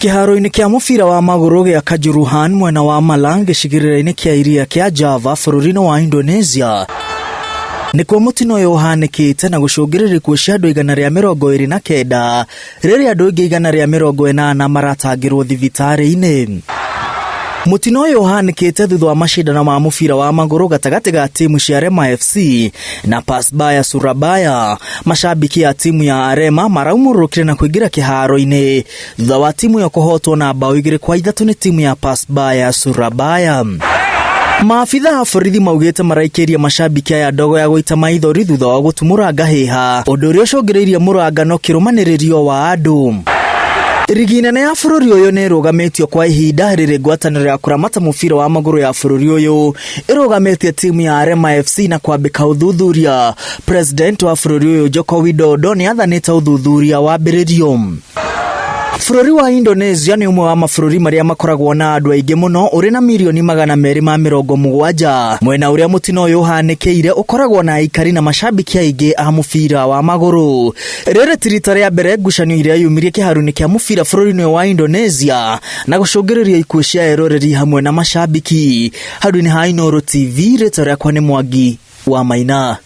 Kĩharo-inĩ kĩa mũbira wa magũrũ gĩa Kanjuruhan mwena wa Malang gĩcigĩrĩra-inĩ kĩa iria kĩa Java bũrũri-inĩ wa Indonesia nĩkuo mũtino ũyũ ũhanĩkĩte na gũcũngĩrĩria ikuũ cia andũ 129 rĩrĩa andũ aingĩ 180 maratangĩrwo thibitarĩ-inĩ. Mũtino ũyũ ũhanĩkĩte thutha wa macindano ma mũbira wa magũrũ gatagatĩ ga timu cia Rema FC na Persebaya Surabaya. Macambĩki a timu ya Arema maraumũrũrũkire na kũingĩra kĩharo-inĩ thutha wa timu ĩyo kũhotwo na mbaũ 2-3 nĩ timu ya Persebaya Surabaya. Maabitha a borithi maugĩte maraikĩria macambĩki aya ndogo ya gũita maithori thutha wa gũtumũra ngahĩha, ũndũ ũrĩa ũcũngĩrĩirie mũrangano kĩrũmanĩrĩrio wa andũ. Rigi nene ya bũrũri ũyũ nĩ ĩrũgamĩtio kwa ihinda rĩrĩ ngwatanĩro ya kũramata mũbira wa magũrũ ya bũrũri ũyũ ĩrũgamĩtie timu ya Arema FC na kwambĩka ũthuthuria. President wa bũrũri ũyũ Joko Widodo nĩ athanĩte ũthuthuria wambĩrĩrio. Bũrũri wa Indonesia nĩ ũmwe wa mabũrũri marĩa makoragwo na andũ aingĩ mũno ũrĩ na mirioni 270. Mwena ũrĩa mũtino ũyũ ũhanĩkĩire ũkoragwo na aikari na macambĩki aingĩ a mũbira wa magũrũ. Rĩrĩ ti rita rĩa mbere ngucanio iria yumirie kĩharo-inĩ kĩa mũbira bũrũri-inĩ ũyũ wa Indonesia na gũcũngĩrĩria ikuũ cia eroreri hamwe na macambĩki. Handũ-inĩ ha Inooro TV, rĩtwa rĩakwa nĩ Mwangi wa Maina.